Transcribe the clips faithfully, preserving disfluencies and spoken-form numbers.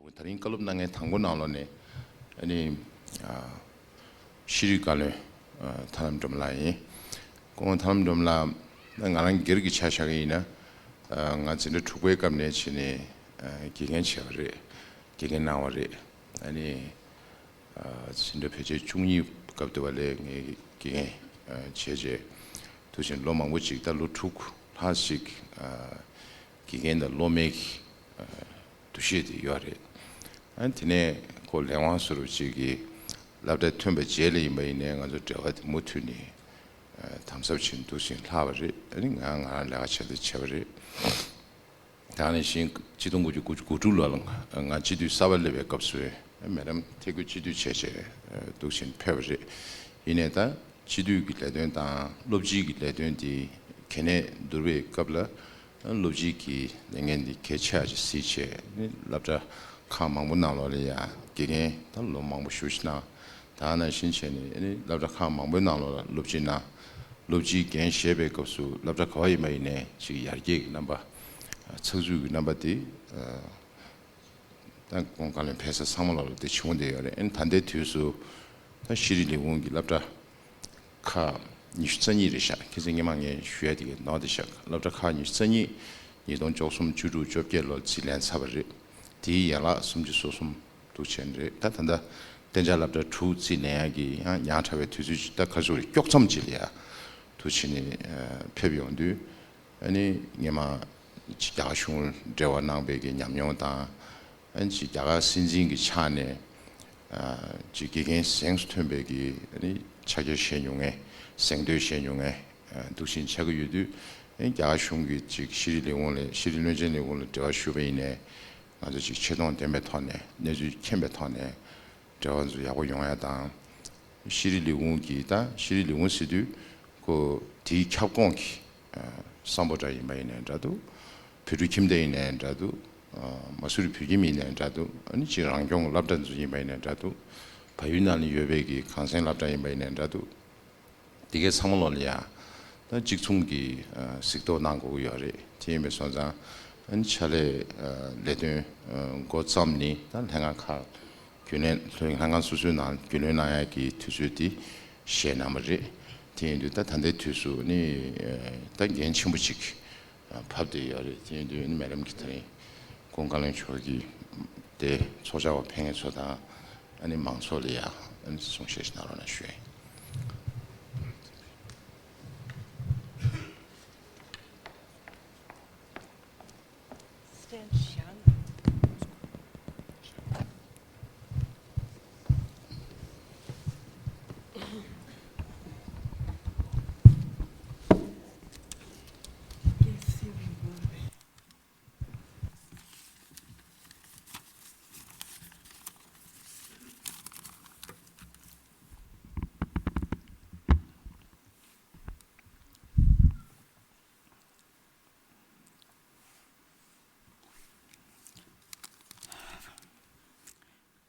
ད་རིང་བཀའ་སློབ་གནང་མཁན་དང་པོ་ནང་ལོགས་ནས་ཨ་ནི་ཨ་ཤེས་རིག་བཀའ་བློན་ཨ་ཐར་ལམ་སྒྲོལ་མ་ལགས་ཡིན། སྐུ་ངོ་ཐར་ལམ་སྒྲོལ་མ་ལགས་ང་རང་སྒེར་གྱི་ཆ་བཞག་གི་ཡིན་ན། ཨ་ང་འཛིན་གྲྭ་དྲུག་པའི་སྐབས་ནས་བྱས་ནས་ཨ་དགེ་རྒན་བྱས་པ་རེད། དགེ་རྒན་གནང་བ་རེད། ཨ་ནི་ཨ་འཛིན་གྲྭ་ཕལ་ཆེར་བཅུ་གཉིས་སྐབས་དུ་བ་ལས་ངས་དགེ་རྒན་ཨ་བྱས་རྗེས་དུ་ཕྱིན་ལོ་མང་པོ་ཅིག་ད་ལོ་དྲུག་ལྷག་ཅིག་ཨ་དགེ་རྒན་དང་སློབ་མའི་ཨ་འདུ་ཤེས་དེ་ཡོད་རེད། ཨ་དེ་ནས་ཁོ་ལས་དབང་བཟོ་འདྲ་ཅིག་གིས་སློབ་གྲྭ་ཐོན་པའི་རྗེས་ལ་ཡིན་པ་ཡིན་ནའི་ང་ཚོ་འབྲེལ་བ་དེ་མུ་མཐུད་ནས་ཨ་དམ་ཟབ་བྱས་འདུག་ཟིན་ལྷག་པ་རེད། ཨ་ནི་ང་ང་རང་ལས་ཀ་བྱེད་དུ་བྱས་པ་རེད། ད་ནས་བཞིན་གཅིག་སྟོང་དགུ་བརྒྱ་དགུ་བཅུ་གོ་དྲུག་ལོ་ལ་ང་ང་སྤྱི་འཐུས་གསར་པ་སླེབས་པའི་སྐབས་སུ་མེ་ལམ་ཐེ་གུ་སྤྱི་འཐུས་བྱས་བྱས་འདུག་ཟིན་ཕེབས་པ་རེད། ཡིན་ནའི་ད་སྤྱི་འཐུས་ཀྱི་ལས་དོན་དང་སློབ་སྤྱི་གི་ལས་དོན་དེ་གལ་གནད་བསྡུར་བའི་སྐབས་ལ། སློབ་སྤྱི་གི་ལས་འགན་འདི་གལ་ཆེ་བ་ཞིག་གཟིགས་བྱས་ནི་སློབ་གྲྭ་ཁག་མང་པོ་ནང་ལོགས་ལ་ཡང་དགེ་རྒན་ད་ལོ་མང་པོ་ཞེ་པོ་ཞིག་གནང་། ད་ནང་བཞིན་བྱས་ནས་ནི་སློབ་གྲྭ་ཁག་མང་པོའི་ནང་ལོགས་ལ་སློབ་སྤྱི་གནང་། སློབ་སྤྱིའི་འགན་བཞེས་པའི་སྐབས་སུ་སློབ་གྲྭ་ག་བ་ཡིན་པ་ཡིན་ནའི་ཅིག་ཡར་རྒྱས་ཀྱི་རྣམ་པ། ཚགས་ཚུད་ཀྱི་རྣམ་པ་དེ་ད་གོང་བཀའ་བློན་ཕེབས་ས་ཚང་མ་ལོགས་ལ་དེ་བྱུང་བསྡད་ཡོད་རེད། ཨ་ནི་ད་ལྟའི་དུས་སུ་ད་ཤེས་རིག་ལས་ཁུངས་ཀྱི་སློབ་གྲྭ་ཁག་ཉི་ཤུ་རྩ་གཉིས་རེད་ཤག་ཁྱེད་ཚོས་སྔོན་མ་ངས་ཞུ་ཡ་དེ་གའི་ནོར་བསྡད་ཤག་སློབ་གྲྭ་ཁག་ཉི་ཤུ་རྩ་གཉིས་ཉིས་སྟོང་བཅུ་གསུམ་བཅུ་དྲུག་བཅོ་བརྒྱད་ལོར་རྩིས་ལེན་ཚར་བ་རེད། དེའི་ཡན་ལག་སུམ་ཅུ་སོ་གསུམ་འདུག་བྱས་ནས་རེད། ད་ད་ལྟ་གཏན་འཇགས་སློབ་གྲྭ་དྲུག་རྩིས་ལེན་ཡ་གི་ཡང་ཡང་ཕྲ་བའི་དུས་ཚོད་ཅིག་ད་ཁ་ཤོར་རེ་དཀྱོག་མཚམས་ཅིག་ལ་ཡ་འདུག་བྱས་ནས་ཕེབས་ཡོང་དུས། ཨ་ནི་སྔོན་མ་རྒྱ་གར་གཞུང་འབྲེལ་བ་གནང་བའི་གི་ཉམས་མྱོང་དང་། ཨ་ནི་རྒྱ་གར་སྲིད་འཛིན་གྱི་ཕྱག་ནས་ཨ་ཅིག་དགེ་རྒན་གཟེངས་སུ་ཐོན་པའི་གི་ཨ་ནི་ཕྱག་འཁྱེར་བཞེས་མྱོང་མཁན། གཟེངས་བསྟོད་བཞེས་མྱོང་མཁན་འདུག་བཞིན་ཆགས་ཀྱི་ཡོད་དུས། ཨ་ནི་རྒྱ་གར་གཞུང་གི་ཅིག་ཤེས་རིག་ལས་ཁུངས་ལ་ཤེས་རིག་བློན་ཆེན་ལས་ཁུངས་ལ་འབྲེལ་བ་ཞུ་བ་ཡིན་ནའི་ང་ཚོ་ཅིག་ཆེ་མཐོང་ལྡན་པའི་ཐོག་ནས་གནས་ཚུལ་མཁྱེན་པའི་ཐོག་ནས། འབྲེལ་བ་ཚོ་ཡག་པོ་ཡོང་ཡ་དང་། ཤེས་རིག་ལས་ཁུངས་ཀྱི་ད་ཤེས་རིག་ལས་ཁུངས་ཟེར་དུས་ཁོ་དེའི་ཁྱབ་ཁོངས་ཀྱི་སམ་བྷོ་ཊ་ཡིན་པ་ཡིན་ནའི་འདྲ་འདུག་བོད་ཕྲུག་ཁྱིམ་སྡེ་ཡིན་ནའི་འདྲ་འདུག་མ་སུ་རི་བོད་ཁྱིམ་ཡིན་ནའི་འདྲ་འདུག་ཨ་ནི་ཅིག་རང་སྐྱོང་སློབ་གྲྭ་ཚོ་ཡིན་པ་ཡིན་ནའི་འདྲ་འདུག་བལ་ཡུལ་ནང་ལ་ཡོད་པའི་གི་གངས་སེང་སློབ་གྲྭ་ཡིན་པ་ཡིན་ནའི་འདྲ་འདུག་དེ་གའི་ཚང་མ་ལོག་ལ་ཡ་ད་གཅིག་མཚུངས་ཀྱི་གཟིགས་རྟོག་གནང་དགོས་ཀྱི་ཡོད་རེད། དེ་ཡིན་པའི་སོང་ཙང་ཨ་ནི་ཕྱག་ལས་ལས་དོན་འགོ་བརྩམས་ནས་ད་ལྷན་ཁང་ཁག་རྒྱུན་ལས་ལྷན་ཁང་སོ་སོའི་ནང་རྒྱུན་ལས་གནང་ཡ་གི་དུས་ཚོད་དེ་བཞེས་གནང་བ་རེད། དེ་ཡིན་དུས་ད་ད་ལྟའི་དུས་སུ་ནི་ད་འགན་ཆེན་པོ་ཅིག་བབས་བསྡད་ཡོད་རེད། དེ་ཡིན་དུས་ནི་མེ་ལམ་གྱི་ད་རིང་ཁོང་བཀའ་བློན་མཆོག་གིས་དེ་ཚོགས་བཅར་བ་ཕེབས་མཁན་ཚོ་དང་ཨ་ནི་མང་ཚོགས་ལ་ཡ་ཨ་ནི་གསུང་བཤད་ཞིག་གནང་རོགས་གནང་ཞུ་ཡ་ཡིན།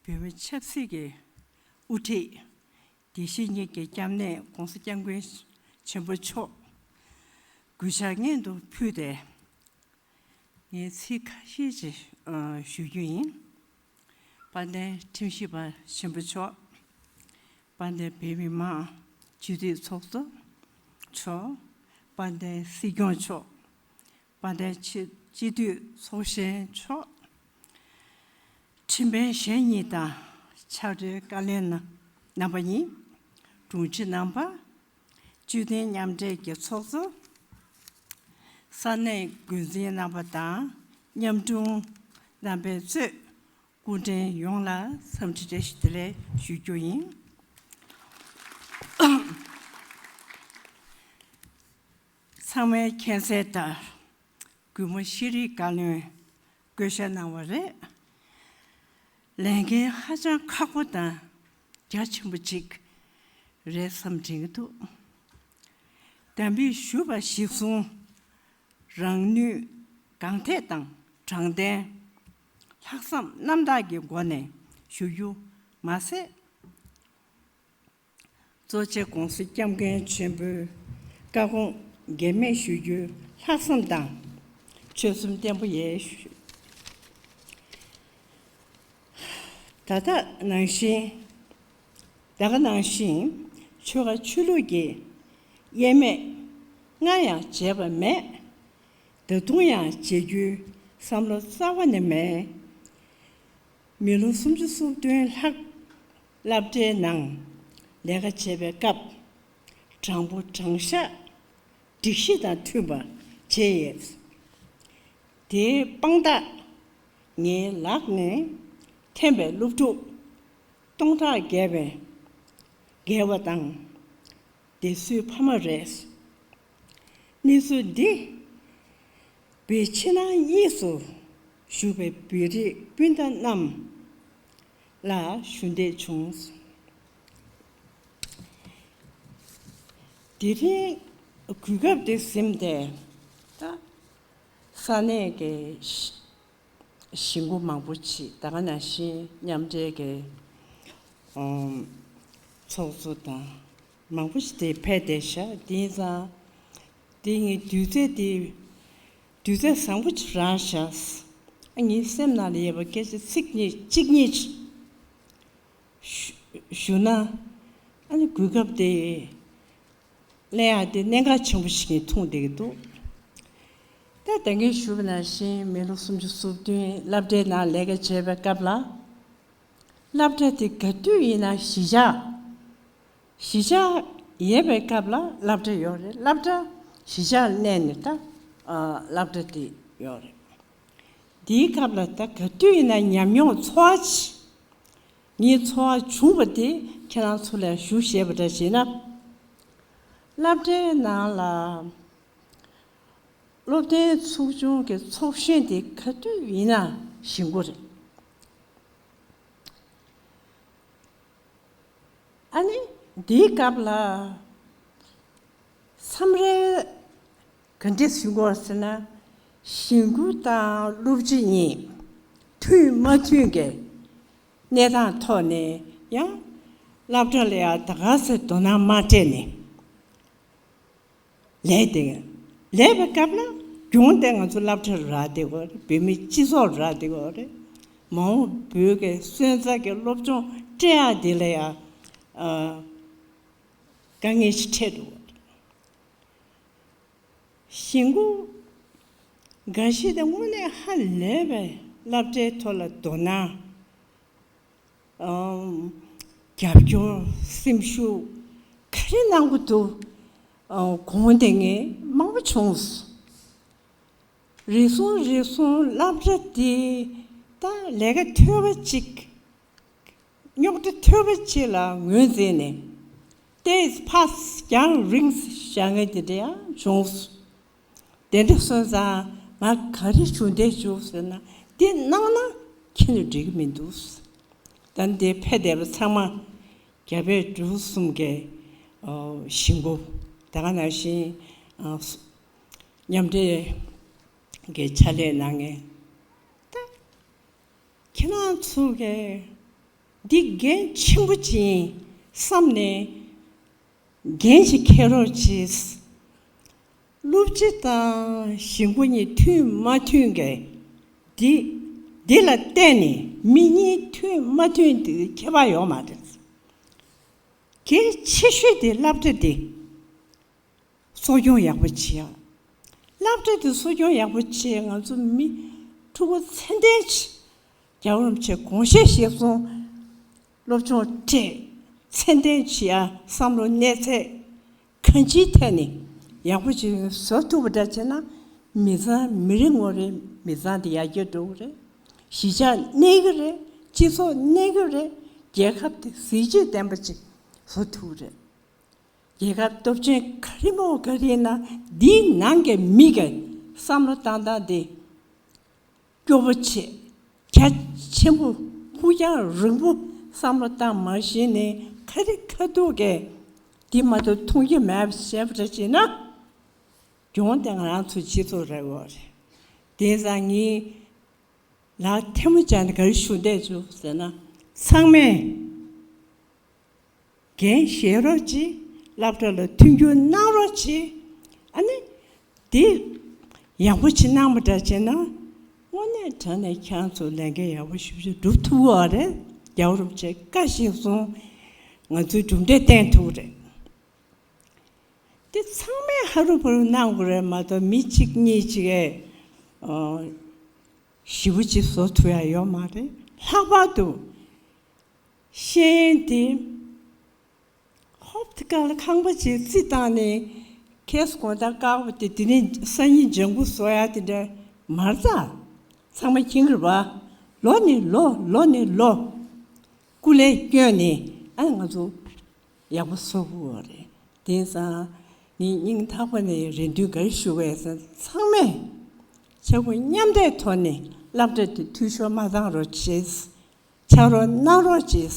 བོད་མི་ཆབ་སྲིད་ཀྱི་དབུ་ཁྲིད་དགེ་བཤེས་གཉེར་དཀྱུས་སྐྱབས་གནས་༸གོང་ས་༸སྐྱབས་མགོན་ཆེན་པོ་མཆོག་གུས་ཕྱག་སྔོན་དུ་ཕུལ་ཏེ། ངས་ཚིག་ཁ་ཤས་ཅིག་ཨ་ཞུ་རྒྱུ་ཡིན། དཔལ་ལྡན་ཁྲིམས་ཞིབ་པ་ཆེན་པོ་མཆོག་དཔལ་ལྡན་བོད་མི་མང་སྤྱི་འཐུས་ཚོགས་གཙོ་མཆོག་དཔལ་ལྡན་སྲིད་སྐྱོང་མཆོག་དཔལ་ལྡན་ཆེ་སྤྱི་འཐུས་ཚོགས་གཞོན་མཆོག་ཁྲིམས་དཔོན་གཞན་གཉིས་དང་ཕྱག་སྦྲེལ་བཀའ་བློན་རྣམ་པ་གཉིས། དྲུང་ཆེ་རྣམ་པ། དཔྱོད་ལྡན་མཉམ་འབྲེལ་གྱི་ཚོགས་གཙོ། ས་གནས་འགོ་འཛིན་རྣམ་པ་དང་མཉམ་དྲུང་རྣམ་པས་གཙོས་སྐུ་མགྲོན་ཡོངས་ལ་འཚམས་འདྲི་བཀྲ་ཤིས་བདེ་ལེགས་ཞུ་རྒྱུ་ཡིན། ཚང་མས་མཁྱེན་གསལ་ལྟར། གུས་མོ་ཤེས་རིག་བཀའ་བློན་བསྐོ་བཞག་གནང་བ་རེད། ལས་འགན་ཧ་ཅང་ཁག་པོ་དང་རྒྱ་ཆེན་པོ་ཅིག་རེད་བསམ་དྲན་གྱི་འདུག་དམ་པའི་ཞུ་བ་གཞིར་བཟུང་རང་ནུས་གང་ཐད་དང་དྲང་བདེན་ལྷག་བསམ་རྣམ་དག་གི་སྒོ་ནས་ཞུ་རྒྱུ་མ་ཟད། གཙོ་ཆེ་༸གོང་ས་༸སྐྱབས་མགོན་ཆེན་པོའི་བཀའ་དགོངས་འགལ་མེད་ཞུ་རྒྱུའི་ལྷག་བསམ་དང་ཆོད་སེམས་བརྟན་པོ་ཡས་ཞུ། ད་ལྟ་ནང་བཞིན། ད་ག་ནང་བཞིན་ཆོལ་ཁ་ཆོས་ལུགས་ཀྱི་དབྱེར་མེད་སྔར་ཡང་བྱས་པ་མེད། ད་དུང་ཡང་བྱེད་རྒྱུའི་བསམ་བློ་རྩ་བ་ནས་མེད། མི་ལོ་སུམ་ཅུ་སོ་བདུན་ལྷག་སློབ་གྲྭའི་ནང་ལས་ཀ་བྱེད་པའི་སྐབས། དྲང་པོ་དྲང་བཞག་སྒྲིག་གཞི་དང་མཐུན་པ་བྱས་ཡོད། དེའི་དཔང་རྟགས་ངའི་ལག་ནས་འཐེན་པའི་སློབ་ཕྲུག་སྟོང་ཕྲག་བརྒལ་བའི་རྒས་པ་དང་། སྡེ་སྲིད་ཕ་མ་རེད། གནས་ཚུལ་འདི་བོད་ཕྱི་ནང་གཉིས་སུ་བཞུགས་པའི་བོད་རིགས་སྤུན་ཟླ་རྣམས་ལ་ཞུ་འདོད་བྱུང་། དེ་རིང་གོ་སྐབས་དེ་ཟིན་ཏེ། ད་ས་གནས་ཀྱི་གཞིས་འགོ་མང་པོ་ཅིག་ད་ག་ནང་བཞིན་མཉམ་འབྲེལ་གྱི་ཚོགས་གཙོ་དང་མང་པོ་ཞིག་དེ་ཕེབས་བསྡད་ཤག་དེ་ཡིན་ཙང་དེ་ངའི་དུས་ཚོད་དེ་དུས་ཚོད་བཟང་པོ་ཅིག་རག་ཤག་ངའི་སེམས་ནང་ལ་ཡོད་པ་སྐད་ཆ་ཚིག་གཉིས་གཅིག་གཉིས་ཅིག་ཞུ་ན། ཨ་ནི་གོ་སྐབས་དེ་ལེན་ཡག་དེ་གནད་འགག་ཆེན་པོ་ཞིག་མཐོང་བསྡད་ཀྱི་འདུག་ད་ད་གིན་ཞུས་པ་ནང་བཞིན་མི་ལོ་སུམ་ཅུ་སོ་བདུན་སློབ་གྲྭའི་ནང་ལས་ཀ་བྱེད་པའི་སྐབས་ལ། སློབ་གྲྭ་དེ་ག་དུས་ཡིན་ན་གཞིས་ཆགས། གཞིས་ཆགས་ཡོད་པའི་སྐབས་ལ་སློབ་གྲྭ་ཡོད་རེད། སློབ་གྲྭ་གཞིས་ཆགས་གནས་ནས་ད་སློབ་གྲྭ་དེ་ཡོད་རེད། དེའི་སྐབས་ལ་ད་ག་དུས་ཡིན་ན་ཉམས་མྱོང་ཚོར་བ་ཅིག་ངའི་ཚོར་བ་བྱུང་བ་དེ་ཁྱེད་རང་ཚོ་ལ་ཞུ་ཞེས་པ་འདྲ་བྱས་ན། སློབ་གྲྭའི་ནང་ལ་སློབ་ཐོན་ཚོགས་ཆུང་གི་ཚོགས་གཞོན་དེ་ག་དུས་ཡིན་ན་གཞིས་འགོ་རེད། ཨ་ནི་འདིའི་སྐབས་ལ་མཚམས་རེ་ག་འདྲས་ཞུ་དགོས་ཟེར་ན། གཞིས་འགོ་དང་སློབ་སྤྱི་གཉིས་མཐུན་མ་མཐུན་གྱི་གནས་སྟངས་ཐོག་ནས་ཡང་སློབ་གྲྭ་ལ་ཡང་ད་ག་ཟེ་དོ་སྣང་མ་སྤྲད་ནས་ལས་དེ་ལས་པའི་སྐབས་ལ་གྱོང་དེ་ང་ཚོ་སློབ་གྲྭ་རག་བསྡད་ཡོད་རེད། བོད་མི་སྤྱི་ཚོགས་རག་བསྡད་ཡོད་རེད། མ་འོངས་བོད་ཀྱི་སོན་རྩ་གི་སློབ་སྦྱོང་སྤྲད་ཡག་དེ་ལ་ཡང་དཀའ་ངལ་ཞིག་འཕྲད་འགྲོ་གི་རེད། གཞིས་འགོ་འགའ་ཤས་དེ་དངོས་གནས་ཧ་ལས་པའི་སློབ་གྲྭའི་ཐོག་ལ་དོ་སྣང་། ཨམ། རྒྱབ་སྐྱོར་སེམས་ཤུགས་ག་རེ་གནང་གི་འདུག་ཨ། དགོངས་དེ་ངས་མང་པོ་བྱུང་། རེ་ཟུང་རེ་ཟུང་སློབ་གྲྭ་དེ་ད་ལས་ཀ་ཐོལ་པ་ཅིག་རྙོག་དྲ་ཐོལ་པ་ཅིག་ལ་ངོས་འཛིན་ནས་ཏེས་ཕ་སི་རྒྱང་རིང་བཞག་མཁན་དེ་འདྲ་ཡང་བྱུང་། དེ་འདྲ་སོང་ཙང་ང་ག་རེ་ཞུ་འདོད་བྱུང་ཟེར་ན། འདི་གནང་ན་ཁྱེད་ནས་འགྲིག་གི་མི་འདུག་ད་འདི་ཕེབས་བསྡད་པ་ཚང་མ་རྒྱ་བལ་འབྲུག་གསུམ་གྱི་གཞིས་འགོ་ད་ག་ནང་བཞིན་མཉམ་འབྲེལ་གྱི་ཕྱག་ལས་གནང་མཁན། ད་ཁྱེད་རང་ཚོ་གིས་འདི་འགན་ཆེན་པོ་ཅིག་ཡིན་བསམ་ནས་འགན་ཞིག་འཁྱེར་རོགས་གྱིས། སློབ་སྤྱི་དང་གཞིས་འགོ་གཉིས་མཐུན་མ་མཐུན་གྱི་འདི་འདི་ལ་བལྟས་ནས་མི་གཉིས་མཐུན་མ་མཐུན་དེ་ཁྱད་པར་ཡོད་མ་རེད། གལ་ཆེ་ཤོས་དེ་སློབ་གྲྭ་དེ། གསོ་སྐྱོང་ཡག་པོ་བྱེད་ཡག་སློབ་གྲྭ་དེ་གསོ་སྐྱོང་ཡག་པོ་བྱེད། ང་ཚོ་མི་ཕྲུ་གུ་ཚད་ལྡན་ཅིག་རྒྱལ་བ་རིན་པོ་ཆེས་དགོངས་བཞེས་བཞེས་སོང་། སློབ་སྦྱོང་སྤྲད། ཚད་ལྡན་བྱེད་ཡག་བསམ་བློ་གནས་ཚད་གང་ཅིའི་ཐད་ནས་ཡག་པོ་ཅིག་བཟོ་ཐུབ་པ་འདྲ་བྱས་ན། མི་ཚང་མི་རེ་ངོ་རེ་མི་ཚང་དེ་ཡར་རྒྱས་འགྲོ་གི་རེད། གཞིས་ཆགས་གནས་ཀྱི་རེད། སྤྱི་ཚོགས་གནས་ཀྱི་རེད། རྒྱལ་ཁབ་དེ་གཟི་བརྗིད་ལྡན་པ་ཅིག་བཟོ་ཐུབ་ཀྱི་རེད། རྒྱལ་ཁབ་སྟོབས་ཆེན་ག་རེ་མོ་ག་རེ་ཡིན་ན་འདིའི་ནང་གི་མི་གི་བསམ་བློ་བཏང་སྟངས་དེ་སྐྱོ་པོ་བྱེད། རྒྱ་ཆེན་པོ་ཕུགས་རྒྱང་རིང་པོ་བསམ་བློ་བཏང་མ་ཤེས་ནས་ཁ་རི་ཁ་ཐུག་གི་འདི་མ་གཏོགས་མཐོང་རྒྱུ་མེད་པ་བྱས་པ་འདྲ་བྱས་ན། གྱོང་དེ་ང་རང་ཚོའི་སྤྱི་ཚོགས་རེད་འོ་རེད། དེ་ཙང་ངས་ལག་ཐལ་མོ་སྦྱར་ནས་ག་རེ་ཞུ་འདོད་བྱུང་ཟེར་ན། ཚང་མས་འགན་བཞེས་རོགས་གྱིས། སློབ་གྲྭ་ལ་མཐུན་འགྱུར་གནང་རོགས་གྱིས། ཨ་ནི་འདི་ཡག་པོ་ཅིག་གནང་བ་འདྲ་བྱས་ན། དངོས་གནས་དྲང་གནས་ཁྱེད་རང་ཚོ་ལས་འགན་ཡག་པོ་ཞེ་པོ་ཅིག་སྒྲུབ་ཐུབ་ཀྱི་ཡོད་རེད། རྒྱལ་བ་རིན་པོ་ཆེ་བཀའ་བཞིན་སོང་། ང་ཚོའི་གྲུབ་འབྲས་བསྟན་ཐུབ་རེད། དེ་ཚང་མས་ཧ་རུ་བུ་རུ་གནང་དགོས་རེད་མ་གཏོགས་མི་གཅིག་གཉིས་གཅིག་གིས་ཨོ། ཞེ་པོ་ཅིག་བཟོ་ཐུབ་ཡ་ཡོད་མ་རེད། ལྷག་པར་དུ་ཤེས་ཡོན་དེ་ཧོབ་ཏེ་ཁ་ལ་ཁང་པ་ཅིག་རྩིས་བཏང་ནས་ཁེ་སི་དགོང་དག་བཀག་པ་དེ་དེ་ནས་སང་ཉིན་ལྗང་གུ་བཟོ་ཡ་དེ་འདྲ་མ་རེད་ད། ཚང་མ་མཁྱེན་གི་རེད་པ། ལོ་ནས་ལོ་ལོ་ནས་ལོ་སྐུ་ལས་བསྐྱོན་ནས་ཨ་ང་ཚོ་ཡག་པོ་བཟོ་དགོས་རེད། དེང་སང་ངས་སྙིང་ཐག་པ་ནས་རེ་འདུན་ག་རེ་ཞུ་དགོས་ཟེར་ན། ཚང་མས་ཕྱར་གྲུ་མཉམ་འདེགས་ཐོག་ནས་སློབ་གྲྭ་དེ་འཐུས་ཤོར་མ་བཏང་རོགས་བྱེད། ཕྱག་རོགས་གནང་རོགས་བྱེད།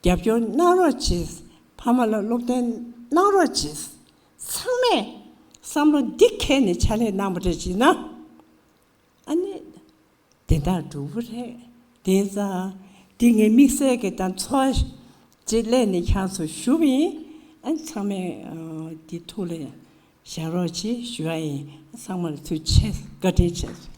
རྒྱབ་སྐྱོར་གནང་རོགས་བྱེད། ཕ་མ་ལ་སློབ་སྟོན་གནང་རོགས་བྱེད། ཚང་མས་བསམ་བློ་འདི་འཁྱེར་ནས་ཕྱག་ལས་གནང་བ་འདྲ་བྱས་ན། ཨ་ནི། དེ་འདྲ་འགྲོ་གི་རེད། དེང་སང་འདི་ངའི་དམིགས་བསལ་གྱི་དང་ཚོར་བ་ཅིག་སླེབས་ནས་ཁྱེད་ཚོར་ཞུ་བ་ཡིན། ཨ་ཚང་མས་ཨ་འདི་ཐུགས་ལ་བཞག་རོགས་བྱེད་ཞུ་བ་ཡིན། ཚང་མར་ཐུགས་རྗེ་ཆེ། བཀའ་དྲིན་ཆེ།